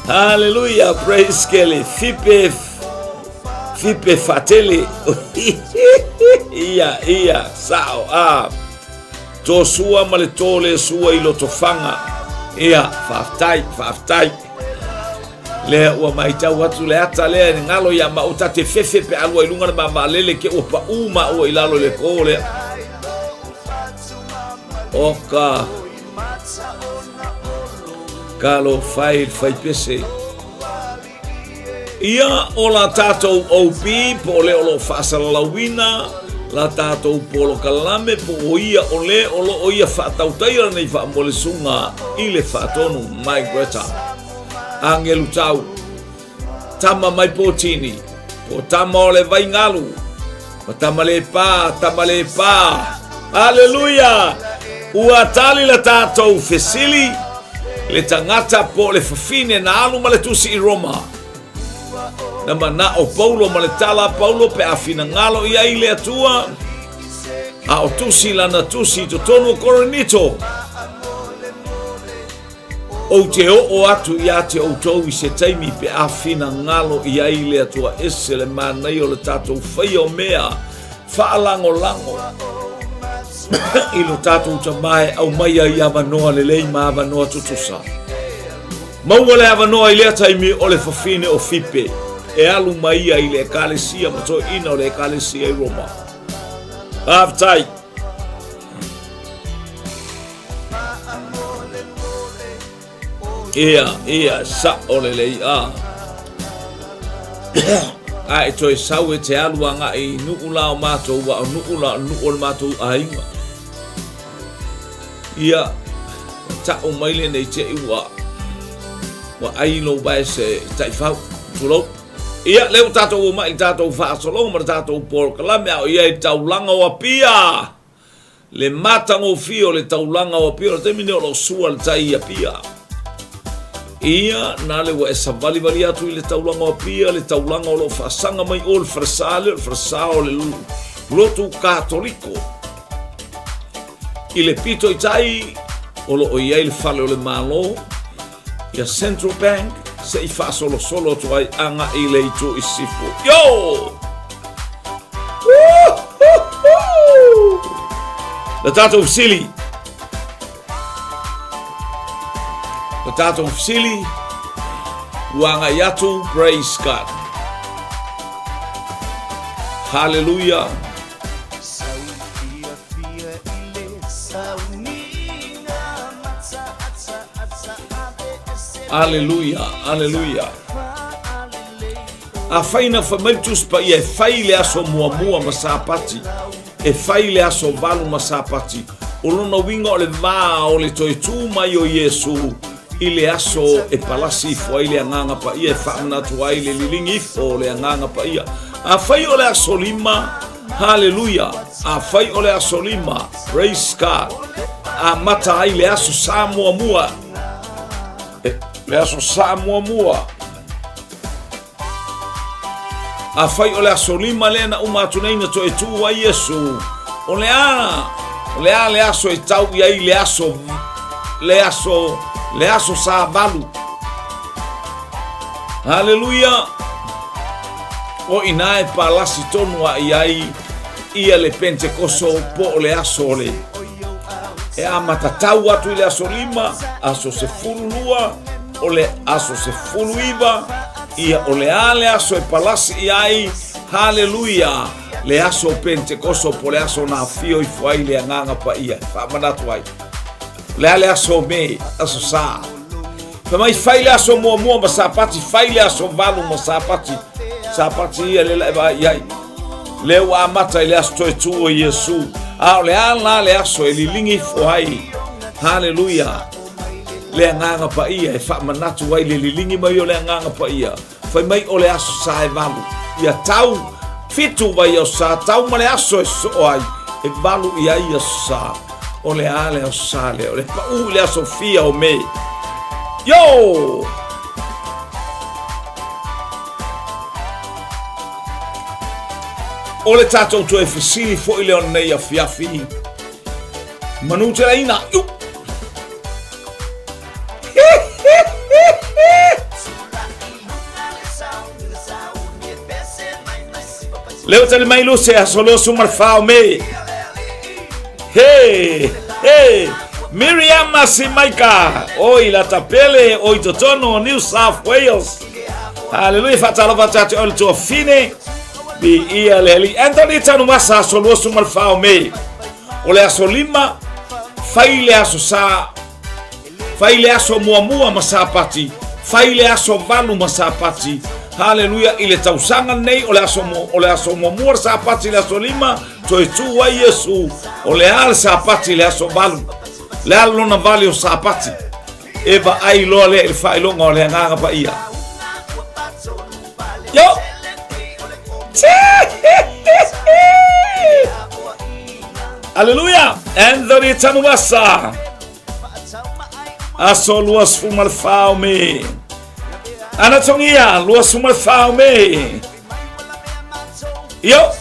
Hallelujah, praise kele, Fipe, Fipe fatele. Ia, ia, sao, ah. Tō sua ma le tō le sua i Lotofaga. Ia, faafetai, faafetai. Lea ua maitau atu le ata lea e galo ia maʻu ta te fefe pe alua i luga le mavaalele ke ua paʻū maʻua i lalo i le kō lea. O ka kalo fai le faipese. Ia o la tatou OP po o le o lo o faasalalauina la tatou polokalame po o ia o le o lo o ia faatautaia lenei faamolesuga i le faatonu Mike Greta. Agelu tau, tama mai Potini, po tama o le Vaingalu, ma tama le pā, tama le pā. Aleluia! Ua tali la tatou fesili, le tagata po o le fafine na alu ma le tusi i Roma. Na manao Paulo ma le tala a Paulo pe a finagalo i ai le Atua, a o tusi lana tusi i totonu o Korinito. Ou te oo atu iā te outou i se taimi pe a finagalo i ai le Atua ese le manaia o le tatou faia o mea faalagolago i lo tatou Tama e aumai ai avanoa lelei ma avanoa tutusa. Maua le avanoa i lea taimi o le fafine o Fipe e alu mai ia i le Ekalesia ma toeaina o le Ekalesia i Roma. Faafetai. Ia, ia, sa'o lelei, a. A e toe sau e te alu agaʻi i Nuʻu la o matou, ua o Nuʻu la o Nuʻu o le matou aiga. Ia, na taʻu mai lenei teʻi ua, ua ʻai lou vae se taifau, tulou. Ia, lea ua tatou omai i le tatou faasologa ma le tatou polokalame a o i ai taulaga o Apia. Le matagofie o le taulaga o Apia, o le taimi nei o lo o sua le tai i Apia. Ia, na le ua e savalivali atu i le taulaga o Apia, le taulaga o lo o faasaga mai o le falesa lea, o le falesa o le lotu Katoliko. I le pito i tai, o lo o i ai le fale o le Malo, ia Central Bank, se i faasolosolo atu ai agai i le itu i sisifo. Yo! Le tatou fesili. Le tatou fesili ua agai atu, praise God. Hallelujah. Aleluia, aleluia. Afai na fai mai le Tusi Paia e fai le aso muamua ma Sapati, e fai le aso valu ma Sapati, o lona uiga o le vā o le toe tū mai o Iesu i le aso e palasi ifo ai le Agaga Paia e faamanatu ai le liligi ifo o le Agaga Paia. Afai o le aso lima, haleluia, afai o le aso lima, praise God, amata ai le aso Sa muamua, le aso Sa muamua. Afai o le aso lima lea na uma atu nei na toe tuu ai Iesu, o le a, o le a le aso e tau i ai le aso, le aso, le aso Savalu. Haleluia! O ina e palasi tonu a i ai ia le Pentekoso po o le aso o le e amatatau atu i le aso lima, aso 12, o le aso 19, ia o le a le aso e palasi i ai, haleluia, le aso o Pentekoso po o le aso na afio ifo ai le Agaga Paia, e faamanatu ai. O le a le aso o Me, aso Sa. Fai mai fai le aso muamua ma Sapati, fai le aso valu ma Sapati. Sapati ia le la e vaai ai. Lea ua amata i le aso toe tū o Iesu. A o le a la le aso e liligi ifo ai. Haleluia. Le Agaga Paia e faamanatu ai le liligi mai o le Agaga Paia. Fai mai o le aso sa e valu. Ia tau fitu vaiaso sa tau ma le aso e soo ai. E valu i ai aso sa. O le a le aso sa lea. O le paʻū i le aso fia o Me. Yo! O le tatou toe fesili foi lea o lenei afiafi. Manuteleina. Iu! Leo tali mai luse aso losu marfao me. He, he, Miriam Simaika, oi la tapele, oi totono, New South Wales. Hallelujah, whaatalofa tate o le tuafine, bi ia le ali. Anthony Tanumasa, aso losu marfao me. O le aso lima, fai le aso sa, Fai le aso muamua ma Sapati, fai le aso valu ma Sapati. Haleluia, i le tausaga nei o le aso, o le aso muamua le Sapati le aso lima, toe tū ai Iesu, o le a le Sapati le aso valu. Le a lona vali o Sapati. E vaai loa lea i le faailoga o le Agaga Paia. Yo! Aleluia! Anthony Tanuasa! Aso 24 o Me. Anatongia 24 o Me. Io.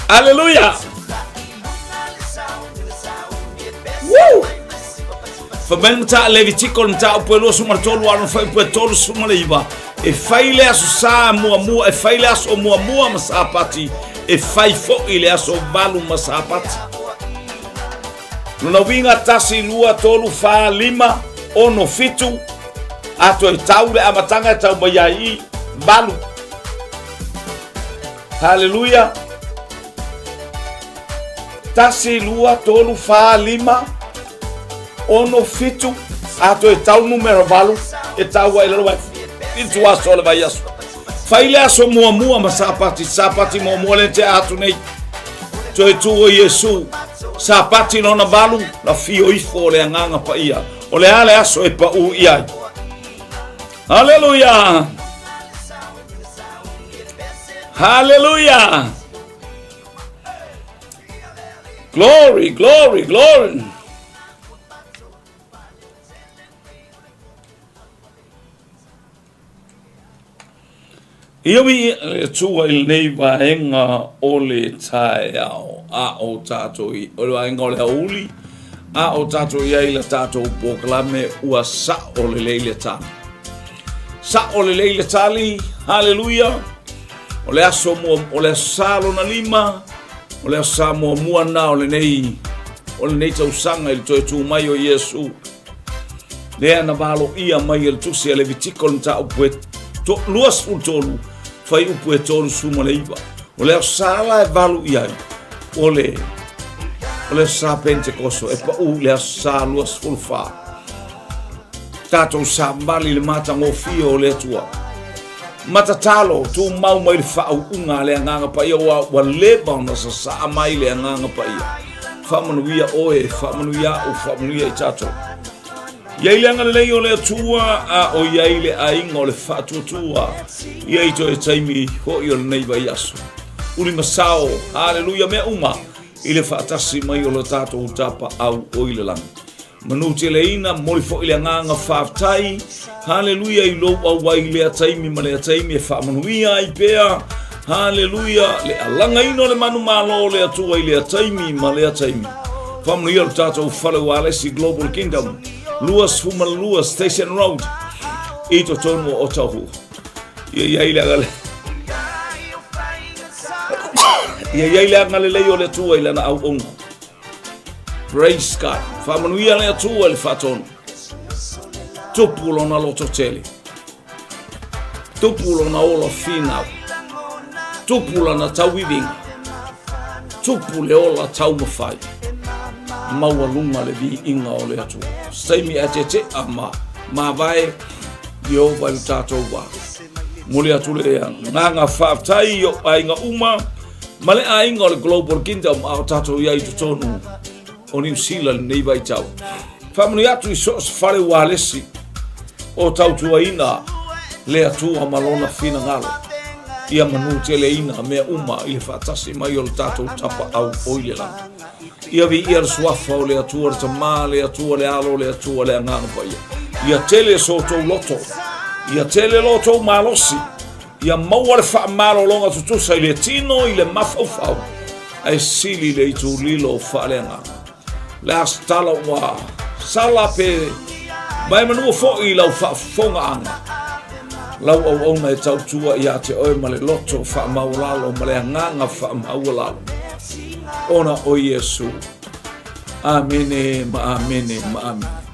Aleluia. Woo! Fa mai le matā Levitiko le mataupu e 23 a lona fuaiupu e 39, E fai le aso Sa muamua, e fai le aso muamua ma Sapati, e fai foʻi le aso valu ma Sapati. Lona uiga, tasi, lua, tolu, fa, lima, ono, fitu, a toe tau le amataga e tau mai ai i valu. Haleluia! Tasi, lua, tolu, fa, lima, ono, fitu, a toe tau numera valu e tau ai lalo ai fitu aso o le vaiaso. Fai le aso muamua ma Sapati, Sapati muamua le te atu nei. Toe tū o Iesu, Sapati lona valu, la fio ifo o le Agaga Paia. O le a le aso e paʻū i ai. Haleluia! Haleluia! Glory, glory, glory. Ia wi le Atua i lenei vaega o le taeao a o tātou i, o le vaega o le aoauli, a o tātou i ai la tātou polokalame ua sao lelei le tali. Sao lelei le tali, haleluia. O le aso mua, o le aso sa lona lima, o le aso sa muamua na o lenei, o lenei tausaga i le toe tū mai o Iesu. Lea na valoia mai e le tusi a Levitiko le mataupu e 23, fuaiupu e 39. O le aso sa la e valu i ai, o le, o le aso sa Pentekoso, e paʻū i le aso sa 24. Tatou savali i le matagofie o le Atua. Matatalo, tumau mai le faauuga a le Agaga Paia, ua, ua leva ona sasaa mai le Agaga Paia. Faamanuia oe, faamanuia au, faamanuia i tatou. I ai le agalelei o le Atua, a o i ai le aiga o le faatuatua, i ai toe taimi hoʻi o lenei vaiaso. Uli masao, haleluia mea uma, i le faatasi mai o le tatou tapaau o i le lagi. Manuteleina, momoli foi le agaga faafetai. Haleluia i lou auai i lea taimi ma lea taimi e faamanuia ai pea. Haleluia, le alagaina o le manumalo o le Atua i lea taimi ma lea taimi. Faamanuia lo tatou fale ualesi Global Kingdom, 22 Station Road, i totonu o Otahuhu. Ia i ai le agale. Ia i ai le agalelei o le Atua i lana auauna. Praise God. Faamanuia le Atua i le faatonu. Tupu lona loto tele. Tupu lona ola finau. Tupu lana tauiviga. Tupu le ola taumafai. Maualuga le viiga o le Atua. Se taimi ae tete'a ma mavae Ieova i lo tatou wā. Momoli atu le agaga faafetai i ou aiga uma ma le aiga o le Global Kingdom a o tatou i ai i totonu o Niu Sila lenei vaitau. Faamanuia atu i so o se fale ualesi o tautuaina le Atua ma lona finagalo. Ia manuteleina mea uma i le faatasi mai o le tatou Tapaau o i le lagi. Ia viia le suafa o le Atua le Tama, le Atua le Alo, le Atua le Agaga Paia. Ia tele so outou loto, ia tele lo outou malosi, ia maua le faamalologa tutusa i le tino i le mafaufau, ae sili le itulilo faaleagaga. Le a se tala ua sala pe vaemanua foi i lau faafofogaaga, lau auauna e tautua ia te oe ma le loto faamaualalo ma le agaga faamaualalo. Ona o Iesu. Amene ma amene ma amene.